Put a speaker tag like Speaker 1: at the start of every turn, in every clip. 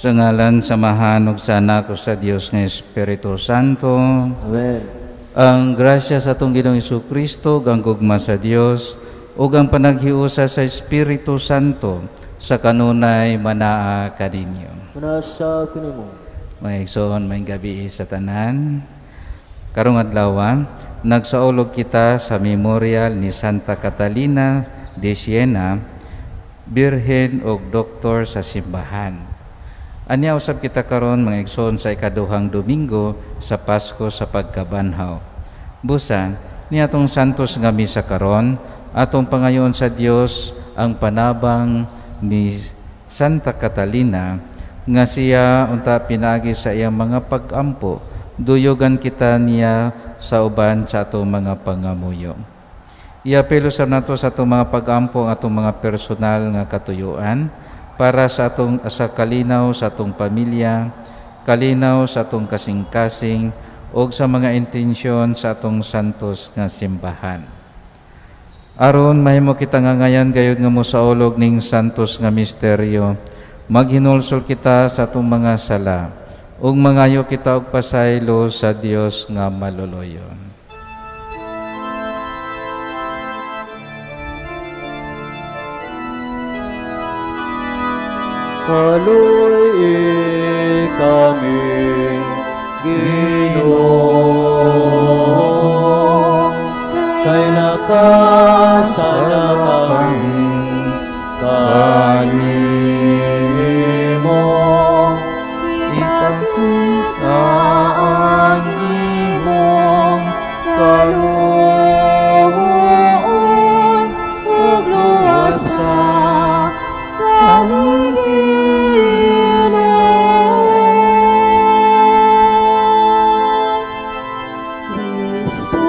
Speaker 1: Sa ngalan sa Amahan ug sa Anak ug sa Dios nga Espiritu Santo.
Speaker 2: Amen.
Speaker 1: Ang grasya sa atong Ginoong Kristo, ug ang gugma sa Dios, ug ang panaghiusa sa Espiritu Santo sa kanunay manaa kaninyo.
Speaker 2: Manasa kanimo.
Speaker 1: Mga igsoon, maayong gabii sa tanan. Karong adlaw, nagsaulog kita sa memorial ni Santa Catalina de Siena, birhen ug doktor sa simbahan. Anya usab kita karon, mga igsoon, sa ikaduhang Domingo sa Pasko sa pagkabanhaw. Busa, niatong santos nga misa karon, atong pangayoon sa Dios ang panabang ni Santa Catalina nga siya unta pinaagi sa iyang mga pag-ampo, duyogan kita niya sa uban sa atong mga pangamuyo. Iapelo sa nato sa atong mga pag-ampo ang atong mga personal nga katuyuan para sa atong sa kalinaw sa atong pamilya, kalinaw sa atong kasing-kasing ug sa mga intensyon sa atong santos nga simbahan. Aron mahimo kita nga ngayan gayud nga mosaulog ning santos nga misteryo, maghinulsol kita sa atong mga sala ug mangayo kita og pasaylo sa Dios nga maluluyon.
Speaker 2: Kaluoy kami, Ginoo, kay nakasala kami kanimo.
Speaker 1: Ipakita ang imong kaluoy ug luwasa kami, Ginoo.
Speaker 3: Kristo,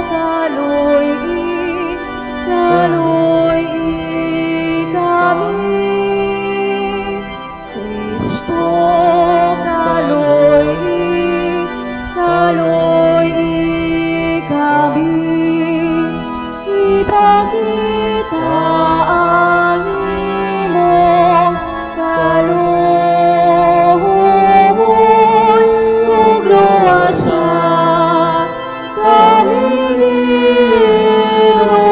Speaker 3: kaluoy, kaluoy kami. Kristo, kaluoy, kaluoy kami. Ipakita ang imong kaluoy ug luwasa kami, Ginoo.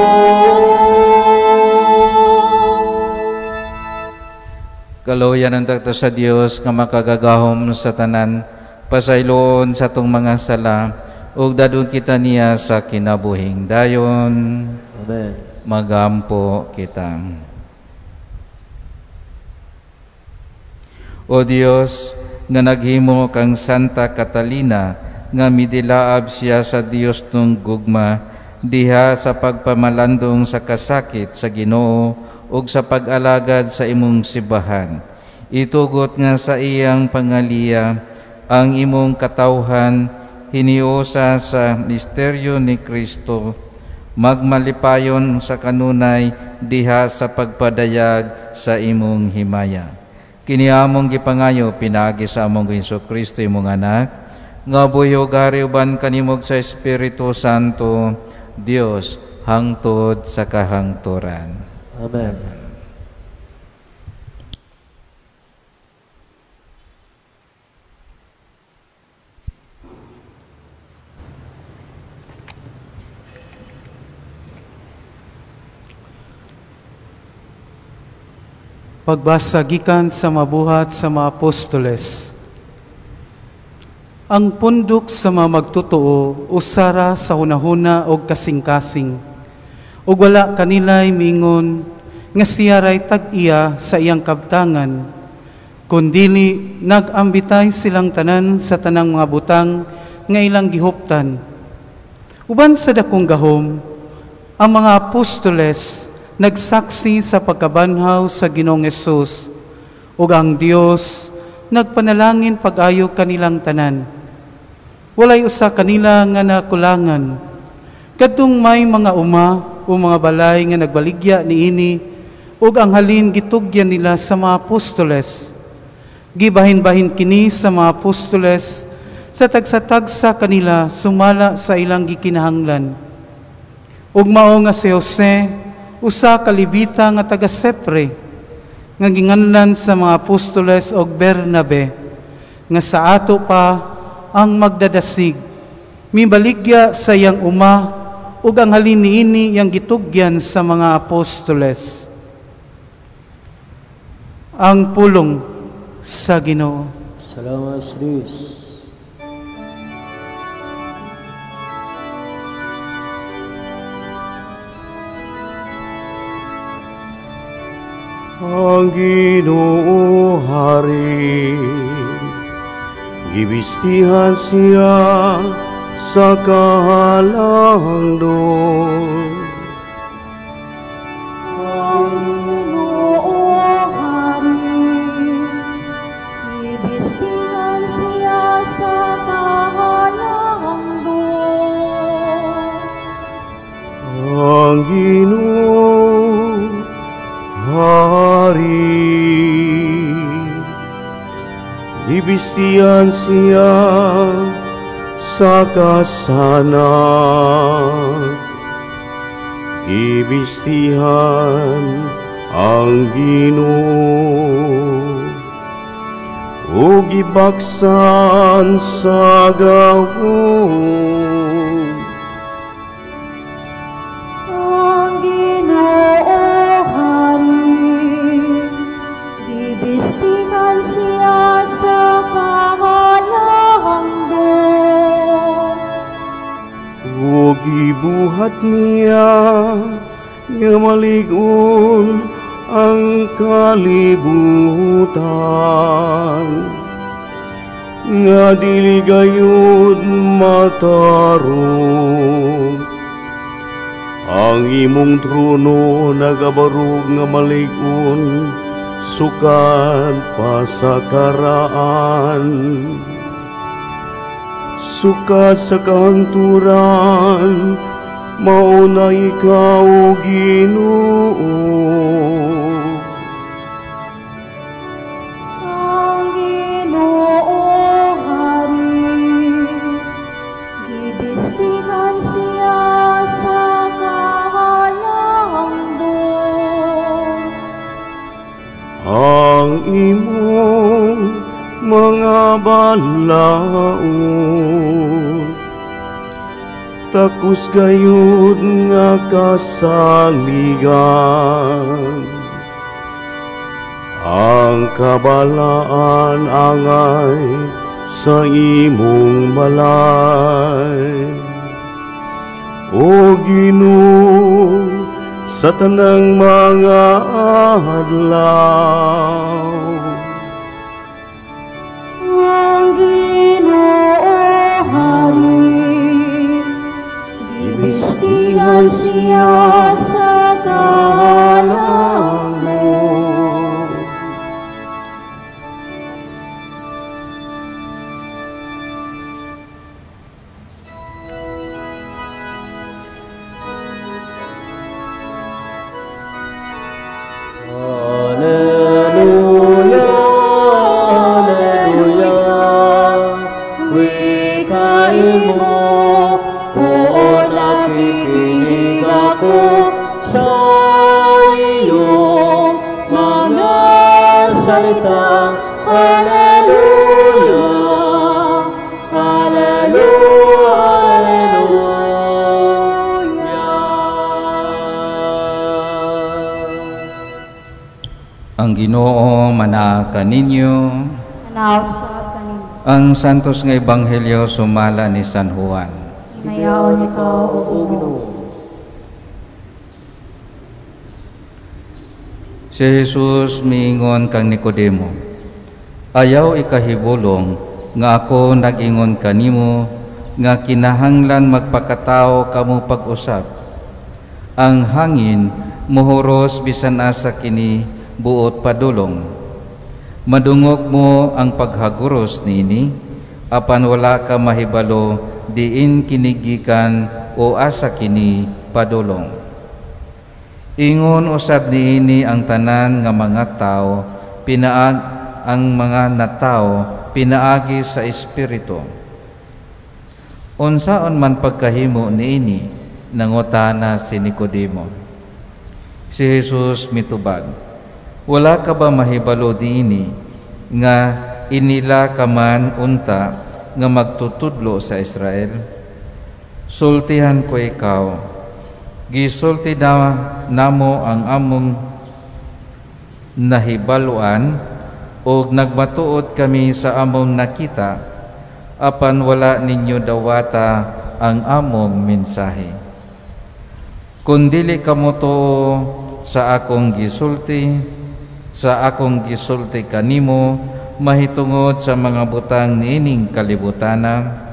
Speaker 1: Kaluoyan ang takto sa Dios nga makagagahom sa tanan, pasayloon sa atong mga sala ug dadon kita niya sa kinabuhing dayon.
Speaker 2: Amen.
Speaker 1: Magampo kita. O Dios, nga naghimo kang Santa Catalina nga midilaab siya sa Dios tung gugma diha sa pagpamalandong sa kasakit sa Ginoo ug sa pag-alagad sa imong simbahan. Itugot nga sa iyang pangaliya ang imong katawhan hiniusa sa misteryo ni Kristo, magmalipayon sa kanunay diha sa pagpadayag sa imong himaya. Kini among gipangayo pinaagi sa among Hesus Kristo imong anak, nga buhi ug hari uban kanimog sa Espiritu Santo, Dios hangtod sa kahangturan.
Speaker 2: Amen.
Speaker 4: Pagbasa gikan sa mabuhat sa mga apostoles. Ang pundok sa mga magtotoo usara sa hunahuna og kasing-kasing, ug wala kanilay miingon nga siya ray tag-iya sa iyang kabtangan, kundili nag-ambitay silang tanan sa tanang mga butang nga ilang gihuptan. Uban sa dakong gahom, ang mga apostoles nagsaksi sa pagkabanhaw sa Ginoong Hesus, ug ang Dios nagpanalangin pag-ayo kanilang tanan. Walay usa kanila nga nakulangan. Kadtong may mga uma o mga balay nga nagbaligya niini, ug ang halin gitugyan nila sa mga apostoles. Gibahin-bahin kini sa mga apostoles sa tagsa-tagsa kanila sumala sa ilang gikinahanglan. Ug mao nga si Jose, usa ka Levita nga taga Sepre, nga ginganlan sa mga apostoles og Bernabe, nga sa ato pa ang magdadasig, mibaligya sa iyang uma ug ang halin niini iyang gitugyan sa mga apostoles. Ang pulong sa Ginoo.
Speaker 2: Salamat sa Dios.
Speaker 5: Ang Ginoo hari, gibistihan siya sa kahalangdon.
Speaker 3: Ang Ginoo hari, gibistihan siya sa kahalangdon.
Speaker 5: Ang Ginoo hari, gibistihan siya sa kasanag. Gibistihan ang Ginoo ug gibaksan sa gahom.
Speaker 3: Ang Ginoo hari, gibistihan siya sa kahalangdon.
Speaker 5: Ug gibuhat niya nga malig-on ang kalibutan, nga dili gayud matarong. Ang imong trono nagabarog nga malig-on, sukad pa sa karaan, sukad sa kahangturan, mao na ikaw, Ginoo.
Speaker 3: Ang Ginoo hari, gibistihan siya sa kahalangdon.
Speaker 5: Ang imong mga balaod takos gayud nga kasaligan. Ang kabalaan angay sa imong balay. O Ginoo, sa tanang mga adlaw.
Speaker 3: Ang Ginoo hari, gibistihan siya sa kahalangdon.
Speaker 2: Alleluia, alleluia, wikain mo, oo, nakikinig ako sa iyong mga salita. Alleluia, alleluia, alleluia.
Speaker 1: Ang Ginoo manaa kaninyo.
Speaker 3: Manausap kanimo.
Speaker 1: Ang santos nga ebanghelyo sumala ni San Juan.
Speaker 3: Himayaon ikaw, O Ginoo.
Speaker 1: Si Jesus miingon kang Nicodemo, ayaw ikahibulong nga ako nag-ingon kanimo nga kinahanglan magpakatao kamo pag-usab. Ang hangin muhuros bisan asa kini buot padulong. Madungog mo ang paghaguros niini, apan wala ka mahibalo diin kinigikan o asa kini padulong. Ingon usab niini ang tanan nga mga tao pinaag ang mga natao pinaagi sa espiritu. Unsaon man pagkahimo niini, nangutana si Nicodemo. Si Jesus mitubag, Wala ka ba mahibalo diini nga inila ka man unta nga magtutudlo sa Israel? Sultihan ko ikaw, gisulti na namo ang among nahibaluan ug nagmatuod kami sa among nakita, apan wala ninyo dawata ang among mensahe. Kung dili kamo tuo sa akong gisulti, sa akong gisulti kanimo mahitungod sa mga butang niining kalibutana,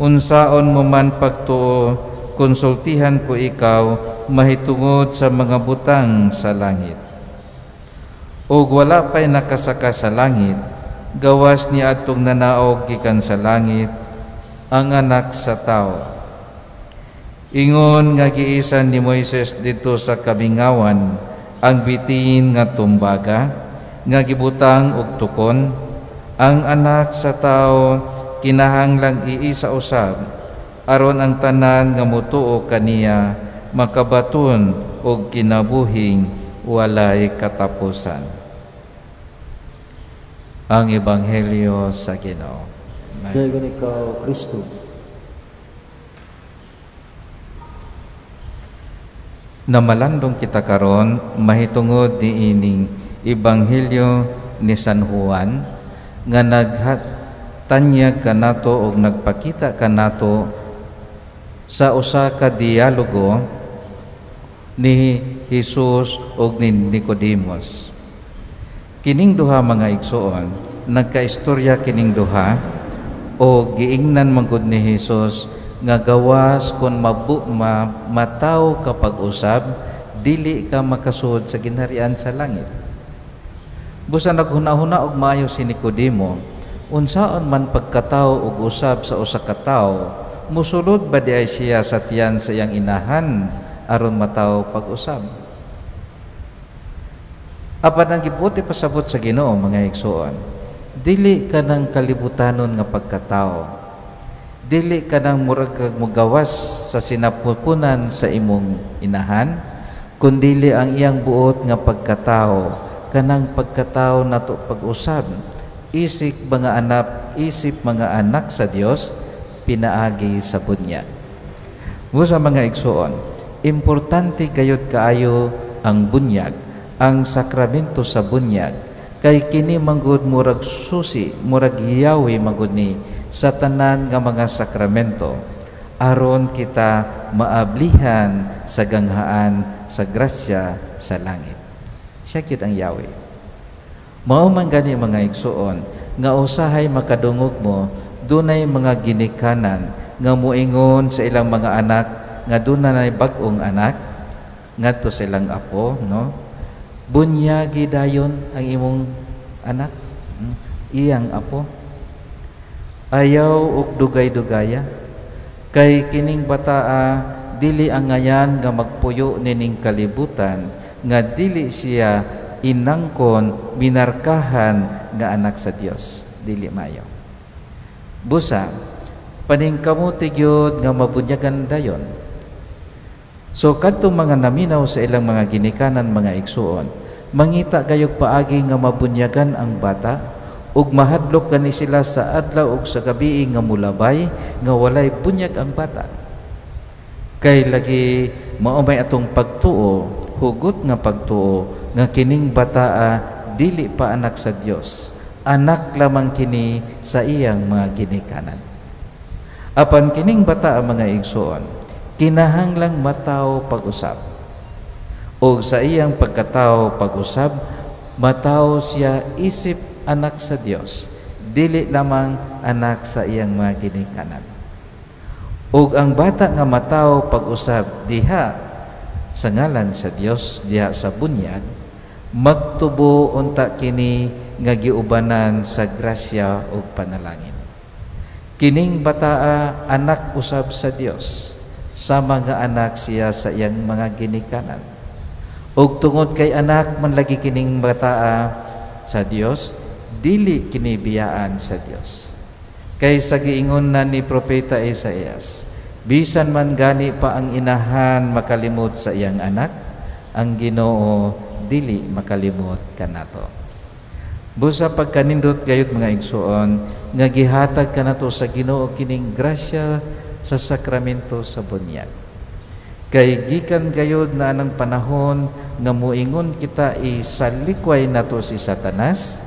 Speaker 1: unsaon mo man pagtuo konsultihan ko ikaw mahitungod sa mga butang sa langit. Ug wala pa'y nakasaka sa langit, gawas ni atong nanaog gikan sa langit, ang Anak sa tao. Ingon nga giisan ni Moises dito sa kamingawan ang bitin nga tumbaga nga gibutang og tukon, ang Anak sa tao kinahanglang iisa usab aron ang tanan nga motuo kaniya makabaton og kinabuhing walay katapusan. Ang Ebanghelyo sa Ginoo.
Speaker 2: Dayon ikaw, Kristo.
Speaker 1: Namalandong kita karon mahitungod niining Ebanghelyo ni San Juan nga naghatanyag kanato og nagpakita kanato sa usa ka dialogo ni Jesus og ni Nicodemus. Kining duha mga igsoon, nagkaistorya kining duha o giingnan man gud ni Jesus nga gawas kon mataw kapag usab dili ka makasuod sa ginharian sa langit. Busa naghuna-huna og maayo si Nicodemo, unsaon man pagkatawo og usab sa usa ka tawo, musulod ba di ay siya sa tiyan sa iyang inahan aron matawo pag-usab? Apan ang gibuti pasabot sa Ginoo mga igsoon, dili ka ng kalibutanon nga pagkatao, dili ka nang murag kag mogawas sa sinapupunan sa imong inahan, kundili ang iyang buot nga pagkatao, kanang pagkatao nato pag-usab, isip mga anak sa Dios pinaagi sa bunyag. Busa mga igsoon, importante gayud kaayo ang bunyag, ang sakramento sa bunyag, kay kini manggod murag susi, murag yawi manggod ni sa tanan nga mga sakramento, aron kita maablihan sa ganghaan sa grasya sa langit. Siya gyud ang yawi. Mao man gani mga igsoon nga usahay makadungog mo dunay mga ginikanan nga moingon sa ilang mga anak nga dunay bag-ong anak ngadto sa ilang apo, no? Bunyagi dayon ang imong anak, iyang apo. Ayaw og dugay-dugaya, kay kining bataa dili angayan nga magpuyo nining kalibutan nga dili siya inangkon minarkahan nga anak sa Dios, dili mayo. Busa paningkamuti gyud nga mabunyagan dayon. So kadtong mga naminaw sa ilang mga ginikanan mga igsuon, mangita gayog paagi nga mabunyagan ang bata ug mahadlok gani sila sa adlaw ug sa gabi nga mulabay nga walay bunyag ang bata. Kay lagi mao may atong pagtuo, hugot nga pagtuo nga kining bataa dili pa anak sa Dios, anak lamang kini sa iyang mga ginikanan. Apan kining bataa mga igsuon, kinahanglang matawo pag-usab. Og sa iyang pagkatawo pag-usab, matawo siya isip anak sa Dios, dili lamang anak sa iyang mga ginikanan. Og ang bata nga matawo pag-usab diha sa ngalan sa Dios, diha sa bunyag, magtubo unta kini nga giubanan sa grasya ug panalangin. Kining bataa anak usab sa Dios, sama nga anak siya sa iyang mga ginikanan. Og tungod kay anak man lagi kining bataa sa Dios, dili kini biyaan sa Dios. Kay sa giingon na ni Propeta Isaias, bisan man gani pa ang inahan makalimot sa iyang anak, ang Ginoo dili makalimot kanato. Busa pagkanindot gayud mga igsuon nga gihatag kanato sa Ginoo kining grasya sa sakramento sa bunyag. Kay gikan gayud na anang panahon nga moingon kita isalikway nato si Satanas,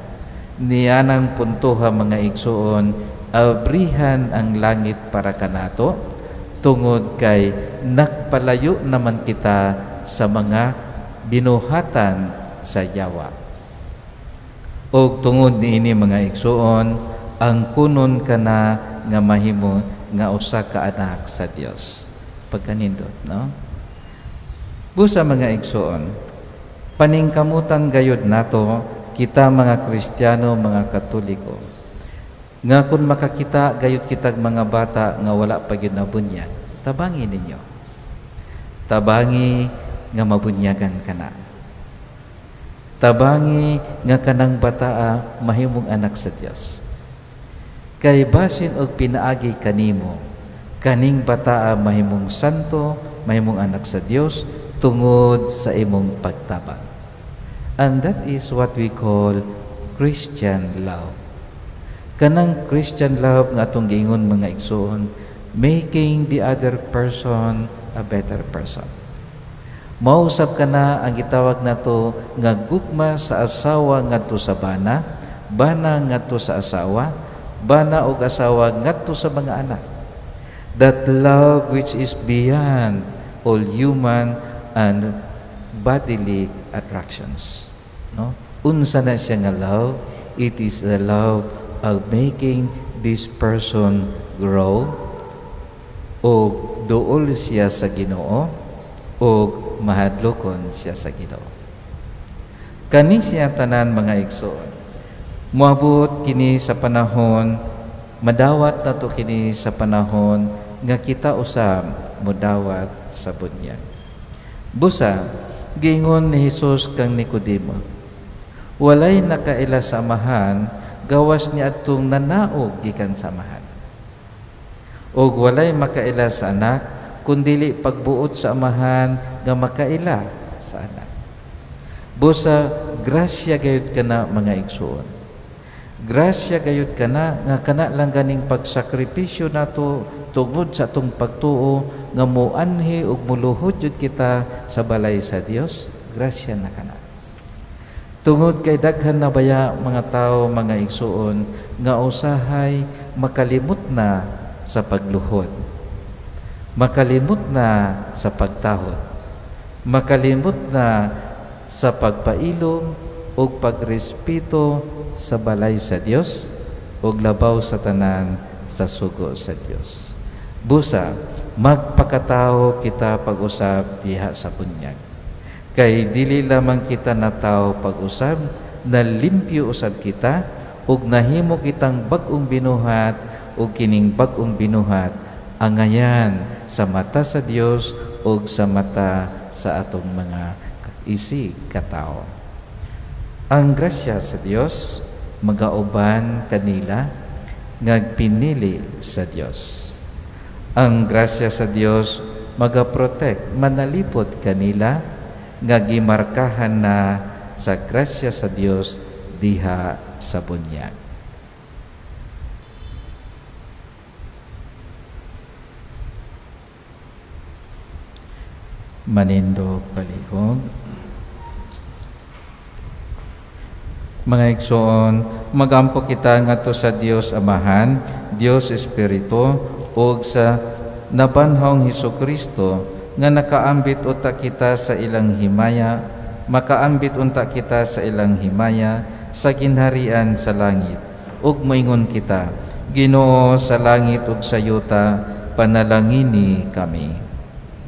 Speaker 1: nianang puntoha mga igsuon, abrihan ang langit para kanato tungod kay nagpalayo naman kita sa mga binuhatan sa yawa. Og tungod niini mga igsuon, ang kunon kana nga mahimo nga usa ka anak sa Dios. Pagkanindot, no? Busa mga igsuon, paningkamutan gayud nato kita mga Kristiyano, mga Katoliko, nga kung makakita gayud kitag mga bata nga wala pa gyud nabunyag, tabangi ninyo. Tabangi nga mabunyagan kana. Tabangi nga kanang bataa mahimong anak sa Dios. Kay basin og pinaagi kanimo, kaning bataa mahimong santo, mahimong anak sa Dios tungod sa imong pagtabang. And that is what we call Christian love. Kanang Christian love nga atong giingon mga igsoon, making the other person a better person. Mausab ka na ang gitawag nato nga gugma sa asawa ngadto sa bana, bana ngadto sa asawa, bana og asawa ngadto sa mga anak. That love which is beyond all human and bodily attractions. No? Unsa na siya nga love? It is the love of making this person grow o duol siya sa Ginoo o mahadlokon siya sa Ginoo. Kani siya tanan mga igsoon. Moabot kini sa panahon, madawat nato kini sa panahon nga kita usab modawat sa bunyag. Busa giingon ni Hesus kang Nicodemo, walay nakaila sa Amahan gawas ni adtong nanaog gikan sa Amahan. Og walay makaila sa anak kundili pagbuot sa Amahan nga makaila sa anak. Busa grasya gayud kana mga igsuon. Grasya gayud kana nga kana lang ganing pagsakripisyo nato tungod sa atong pagtuo nga moanhi ug moluhod jud kita sa balay sa Dios, grasya na kana. Tungod kay daghan na baya mga tao mga igsuon nga usahay makalimot na sa pagluhod, makalimot na sa pagtahod, makalimot na sa pagpailom o pagrespeto sa balay sa Dios o labaw sa tanan sa sugo sa Dios. Busa magpakatao kita pag-usab diha sa bunyag. Kay dili lamang kita natawo pag-usab, nalimpyo usab kita ug nahimo kitang bag-ong binuhat ug kining bag-ong binuhat angayan sa mata sa Dios ug sa mata sa atong mga isig katao. Ang grasya sa Dios magauban kanila ngagpinili sa Dios. Ang grasya sa Dios magaprotect, manalipod kanila nga gimarkahan na sa grasya sa Dios diha sa bunyag. Manindog palihog. Mga igsoon, magampo kita ngadto sa Dios Amahan, Dios Espiritu ug sa nabanhawng Hesukristo nga nakaambit unta kita sa ilang himaya, makaambit unta kita sa ilang himaya sa ginharian sa langit. Ug moingon kita, Ginoo sa langit ug sa yuta, panalangini kami.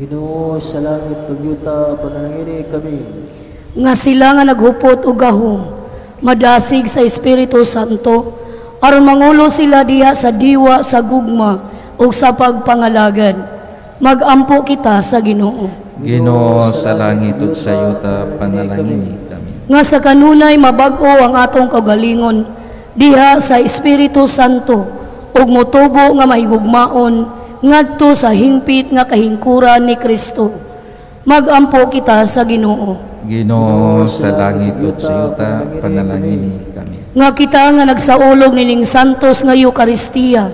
Speaker 2: Ginoo sa langit ug yuta, panalangini kami.
Speaker 6: Nga sila nga naghupot og gahom, madasig sa Espiritu Santo, aron mangulo sila diha sa diwa sa gugma ug sa pagpangalagad. Magampo kita sa Ginoo.
Speaker 1: Ginoo sa langit ug sa yuta, panalangini kami.
Speaker 6: Nga sa kanunay mabag-o ang atong kaugalingon diha sa Espiritu Santo ug motubo nga mahigugmaon ngadto sa hingpit nga kahingkuran ni Kristo. Magampo kita sa Ginoo.
Speaker 1: Ginoo sa langit ug sa yuta, panalangini kami.
Speaker 6: Nga kita nga nagsaulog nining santos nga Eukaristiya,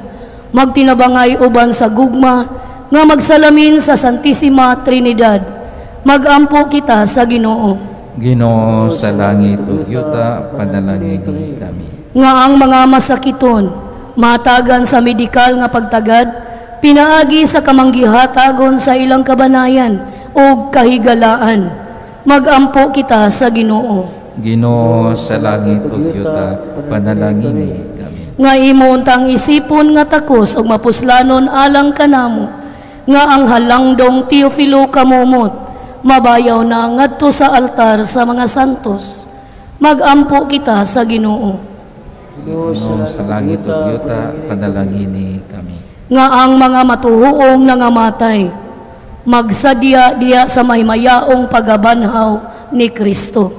Speaker 6: magtinabangay uban sa gugma nga magsalamin sa Santisima Trinidad, magampo kita sa Ginoo.
Speaker 1: Ginoo sa langit ug yuta, panalangini kami.
Speaker 6: Nga ang mga masakiton matagan sa medikal nga pagtagad, pinaagi sa kamanggihatagon sa ilang kabanayan ug kahigalaan, magampo kita sa Ginoo.
Speaker 1: Ginoo sa langit ug yuta, panalangini kami.
Speaker 6: Nga imo untang isipon nga takos ug mapuslanon alang kanamo, nga ang halangdong Teofilo Camomot mabayaw na ngadto sa altar sa mga santos, magampo kita sa Ginoo.
Speaker 1: Ginoo sa langit ug yuta, panalangini kami.
Speaker 6: Nga ang mga matuhuong nangamatay magsadya diya sa maymayaong pagabanhaw ni Kristo,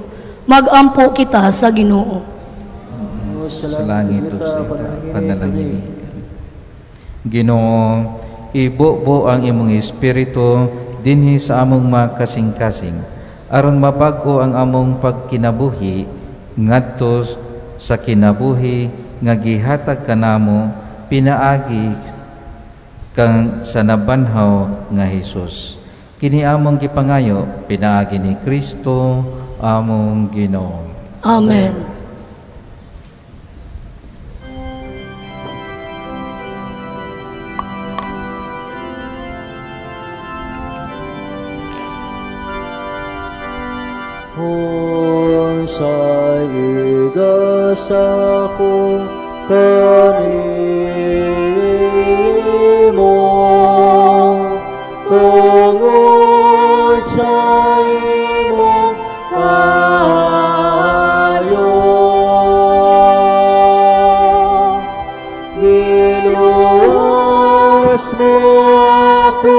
Speaker 6: magampo kita sa Ginoo.
Speaker 1: Sa langit ug sa yuta, panalangini kami. Ginoo, ibubo ang imong espiritu dinhi sa among makasing-kasing, aron mabag-o ang among pagkinabuhi ngadto sa kinabuhi nga gihatag kanamo pinaagi kang sa nabanhaw nga Hesus. Kini among gipangayo pinaagi ni Kristo among Ginoo.
Speaker 6: Amen.
Speaker 2: Unsay igasa ko kanimo tungod sa imong kaayo, giluwas mo ako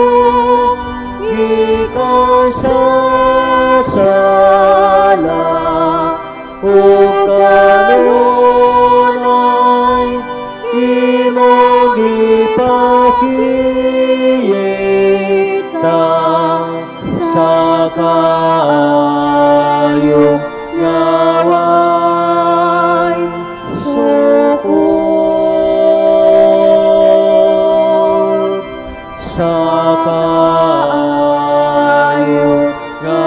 Speaker 2: gikan sa sala ug kanunay imong gipakita sa kaayo nga way sukod, sa kaayo nga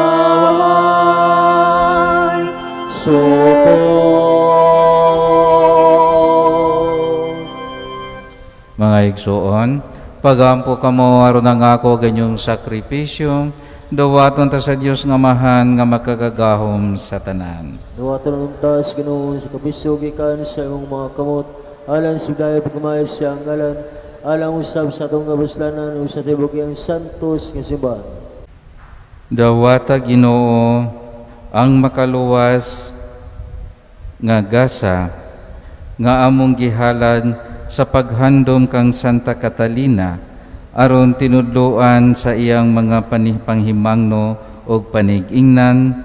Speaker 2: way sukod.
Speaker 1: Mga igsoon, pagampo kamo aron ang ako ganyong sakripisyo, dawaton ta sa Dios nga Amahan nga makagagahom sa tanan.
Speaker 2: Dawaton unta sa Ginoo sa kabisog gikan sa imong mga kamot, alang sa dayay pagmahal sa ngalan, alang usab sa atong kabuslanan ug sa tibuok iyang santos nga simbahan.
Speaker 1: Dawata Ginoo ang makaluwas nga gasa nga among gihalad sa paghandom kang Santa Catalina aron tinudloan sa iyang mga panghimangno og panigingnan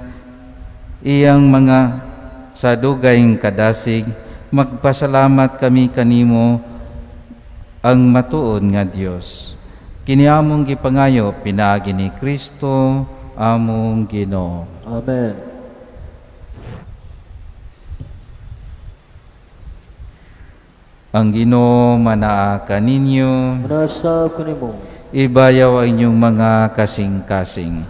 Speaker 1: iyang mga sa dugayng kadasig. Magpasalamat kami kanimo ang matuod nga Dios. Kini among gipangayo pinaagi ni Kristo among Ginoo.
Speaker 2: Amen.
Speaker 1: Ang Ginoo manaa kaninyo,
Speaker 2: manasab kanimo.
Speaker 1: Ibayaw ang inyong mga kasing-kasing.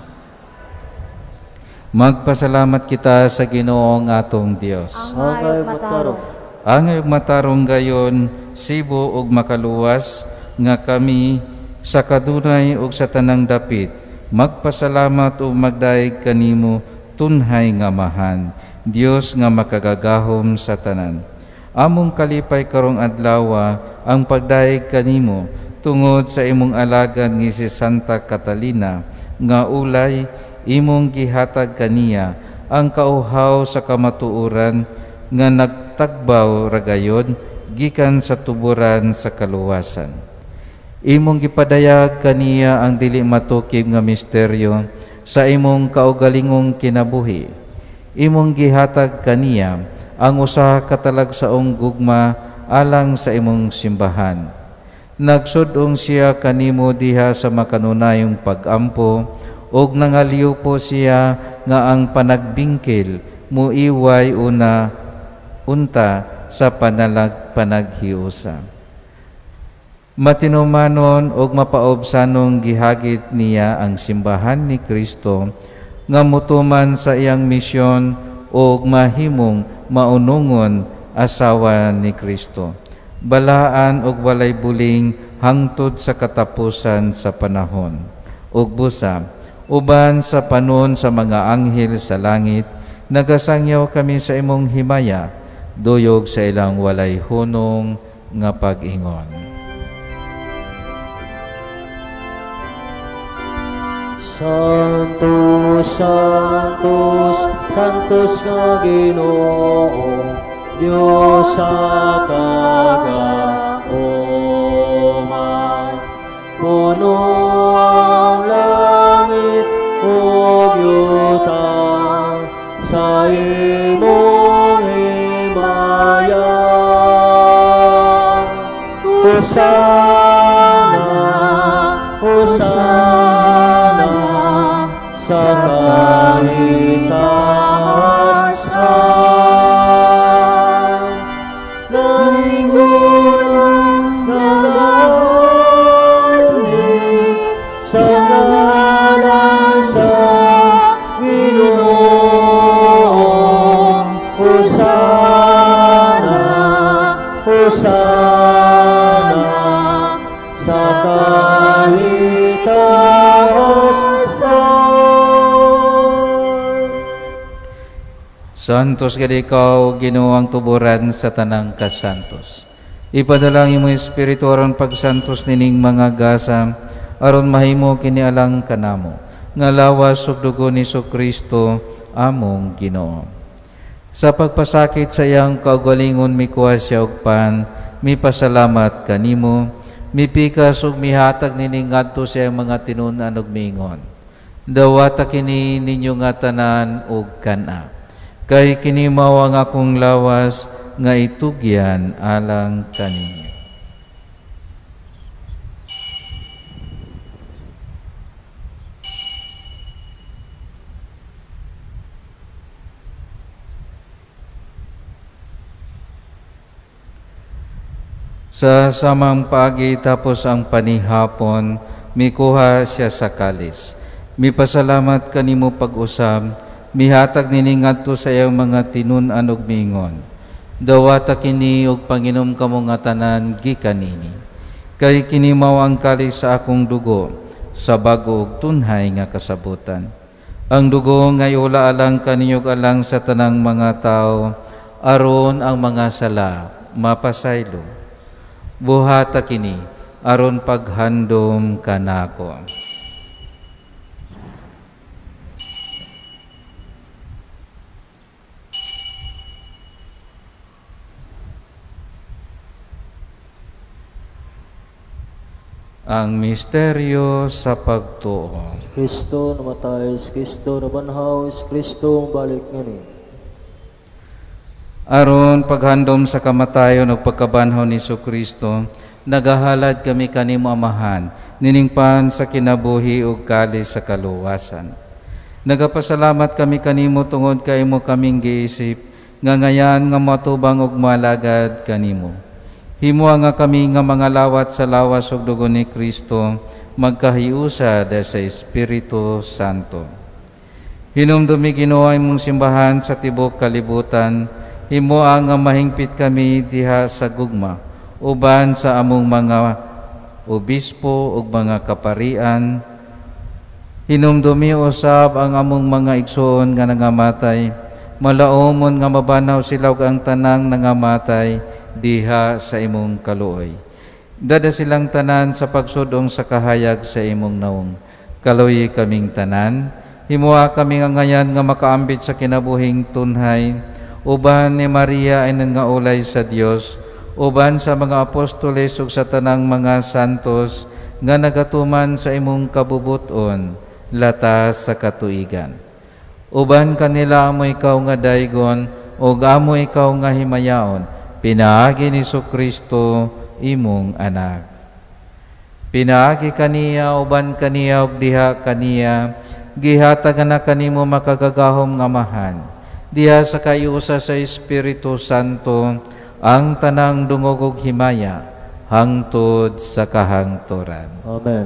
Speaker 1: Magpasalamat kita sa Ginoo ang atong Dios.
Speaker 3: Angay matarong.
Speaker 1: Angay matarong gayon, sibo ug makaluwas nga kami sa kadunay ug sa tanang dapit magpasalamat ug magdayeg kanimo tunhay nga Amahan, Dios nga makagagahom sa tanan. Among kalipay karong adlawa ang pagdayeg kanimo tungod sa imong alagad nga si Santa Catalina nga ulay imong gihatag kaniya ang kauhaw sa kamatuoran nga nagtagbaw ragayon gikan sa tuburan sa kaluwasan. Imong gipadayag kaniya ang dili matukib nga misteryo sa imong kaugalingong kinabuhi. Imong gihatag kaniya ang usa ka talagsaong gugma alang sa imong simbahan. Nagsud-ong siya kanimo diha sa makanunayong pag-ampo ug nangaliw po siya nga ang panagbingkil muiway una unta sa panaghiusa. Matinumanon ug mapaobsanong gihagit niya ang simbahan ni Kristo nga mutuman sa iyang misyon ug mahimong maunungon asawa ni Kristo. Balaan ug walay buling hangtod sa katapusan sa panahon. Ug busa, uban sa panon sa mga anghel sa langit, nagasangyaw kami sa imong himaya, duyog sa ilang walay hunong nga pag-ingon.
Speaker 2: Santo, Santos, Santos nga Ginoo, Dios sa kagaoman. Puno ang langit ug yuta sa imong himaya. Hosana, Hosana sa kahitasan. Naingon nagahati sa ngalan sa Ginoo. Hosana, Hosana sa kahitasan.
Speaker 1: Santos gid ikaw, Ginoo, ang tuburan sa tanang kasantos. Ipadala ang imong Espiritu aron pagsantos nining mga gasa, aron mahimo kini alang kanamo, nga lawas ug dugo ni Kristo among Ginoo. Sa pagpasakit sa iyang kaugalingon mikuha siya og pan, mipasalamat kanimo, mipikas ug mihatag nining ngadto sa iyang mga tinun-an ug miingon. Dawata kini ninyo nga tanan ug kan-a. Kay kini mao ang akong lawas nga itugyan alang kaninyo. Sa samang paagi tapos ang panihapon, mikuha siya sa kalis. Mipasalamat kanimo pag-usab, mihatag nining ngadto sa iyang mga tinun-an ug miingon. Dawata kini ug panginom kamo nga tanan gikan nini. Kay kini mao ang kalis sa akong dugo sa bag-o ug tunhay nga kasabutan. Ang dugo nga iula alang kaninyo ug alang sa tanang mga tawo, aron ang mga sala mapasaylo. Buhata kini aron paghandom kanako. Ang misteryo sa pagtuo.
Speaker 2: Kristo namatay, Kristo nabanhaw, Kristo balik ngani.
Speaker 1: Aron paghandom sa kamatayon ug pagkabanhaw ni Kristo, nagahalad kami kanimo Amahan, niningpan sa kinabuhi ug kalis sa kaluwasan. Nagapasalamat kami kanimo tungod kay imo kaming giisip nga ngayan nga moatubang ug moalagad kanimo. Himoa nga kami nga mga lawat sa lawas ug dugo ni Kristo magkahiusa sa Espiritu Santo. Hinumdumi Ginoo ang imong simbahan sa tibuok kalibutan. Himoa nga mahingpit kami diha sa gugma uban sa among mga obispo ug mga kaparian. Hinumdumi usab ang among mga igsoon nga nangamatay, malaomon nga mabanaw sila ug ang tanang nangamatay diha sa imong kaluoy. Dada silang tanan sa pagsudong sa kahayag sa imong nawong. Kaluoyi kaming tanan, himoa kami nga ngayan nga makaambit sa kinabuhing tunhay, uban ni Maria ay nangaulay sa Dios, uban sa mga apostoles ug sa tanang mga santos nga nagatuman sa imong kabubuton latas sa katuigan. Uban kanila amo ikaw nga daygon ug amo ikaw nga himayaon, pinaagi ni Kristo imong anak. Pinaagi kaniya, uban kaniya ug diha kaniya, gihatag na kanimo makagagahom nga Amahan. Diha sa kayusa sa Espiritu Santo ang tanang dungog ug himaya hangtod sa kahangturan.
Speaker 2: Amen.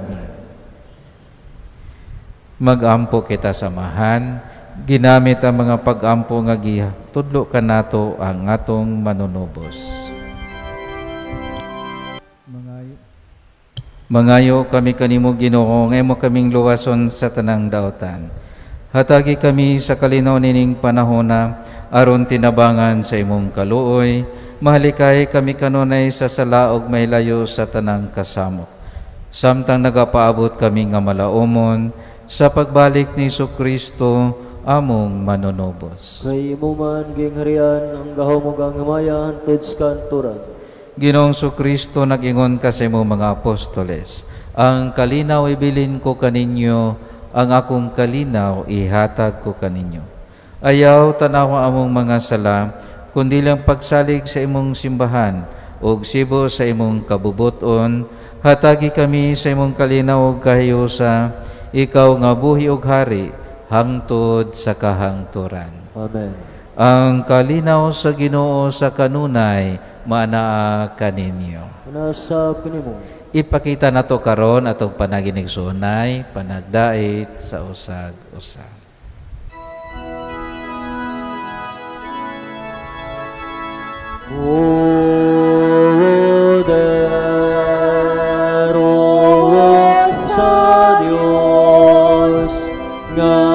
Speaker 1: Magampo kita sa Amahan, ginamit ang mga pag-ampo nga gitudlo kanato ang atong manunubos. Mangayo kami kanimo Ginoo, nga imo kaming luwason sa tanang daotan. Hatagi kami sa kalinaw nining panahona, aron tinabangan sa imong kaluoy, mahalikay kami kanunay sa sala ug mahilayo sa tanang kasamok. Samtang nagapaabot kami nga malaumon sa pagbalik ni Kristo among manunubos.
Speaker 2: Kay imo man gingharian ang gahom ug ang himaya hangtod sa kanturan.
Speaker 1: Ginoong Kristo, nag-ingon ka sa imong mga apostoles, ang kalinaw ibilin ko kaninyo, ang akong kalinaw ihatag ko kaninyo. Ayaw tanawa among mga sala, kundi lang pagsalig sa imong simbahan ug sibo sa imong kabubuton. Hatagi kami sa imong kalinaw ug kahiyusa, ikaw nga buhi ug hari hangtod sa kahangturan.
Speaker 2: Amen.
Speaker 1: Ang kalinaw sa Ginoo sa kanunay maanaa kaninyo.
Speaker 2: Nasa kanimo.
Speaker 1: Ipakita nato karon atong panaginigsunay, panagdait sa usag-usa.
Speaker 2: Poderosa sa Dios nga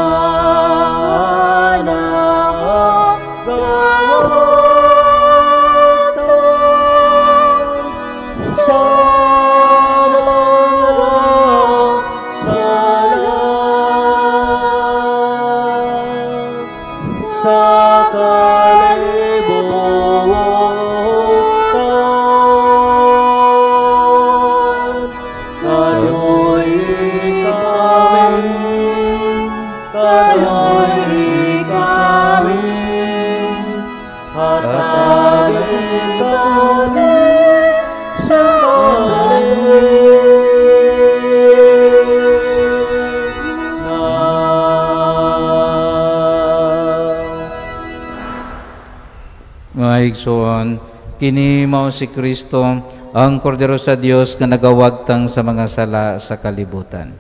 Speaker 1: Igsoon, kini mao si Kristo, ang kordero sa Dios nga nagawagtang sa mga sala sa kalibutan.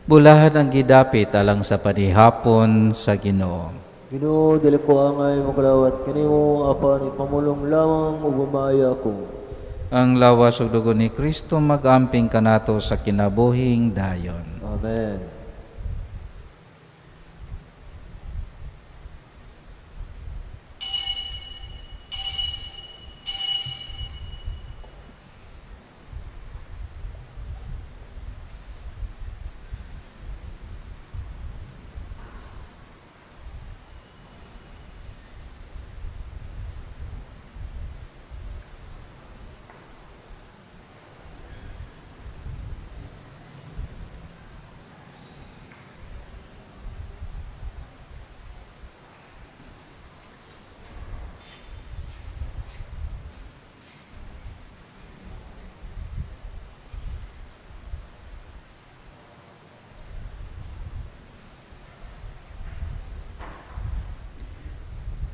Speaker 1: Bulahan ang gidapit alang sa panihapon sa Ginoo.
Speaker 2: Ginoo, dili ko angay makalawat kanimo, apan ipamulong lamang ug maaya ako.
Speaker 1: Ang lawas ug dugo ni Kristo mag-amping kanato sa kinabuhing dayon.
Speaker 2: Amen.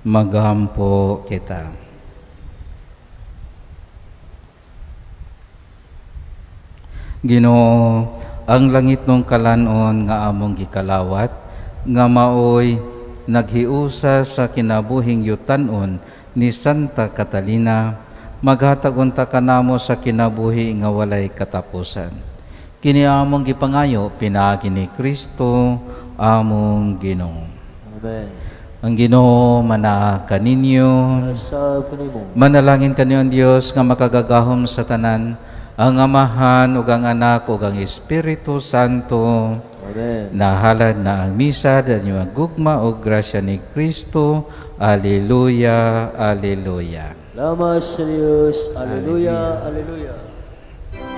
Speaker 1: Magampo kita. Ginoo, ang langit nung kalanon nga among gikalawat, nga maoy naghiusa sa kinabuhing yutanon ni Santa Catalina, maghatag unta kanamo sa kinabuhi nga walay katapusan. Kini among gipangayo pinaagi ni Kristo among Ginoo.
Speaker 2: Amen.
Speaker 1: Ang Ginoo manaa kaninyo. Manalangin kanyo ang Dios nga makagagahom sa tanan, ang Amahan ug ang Anak ug ang Espiritu Santo.
Speaker 2: Amen.
Speaker 1: Nahalad na ang misa danyo ang gugma ug grasya ni Kristo. Alleluia, alleluia.
Speaker 2: Lamas sa Dios. Alleluia, alleluia.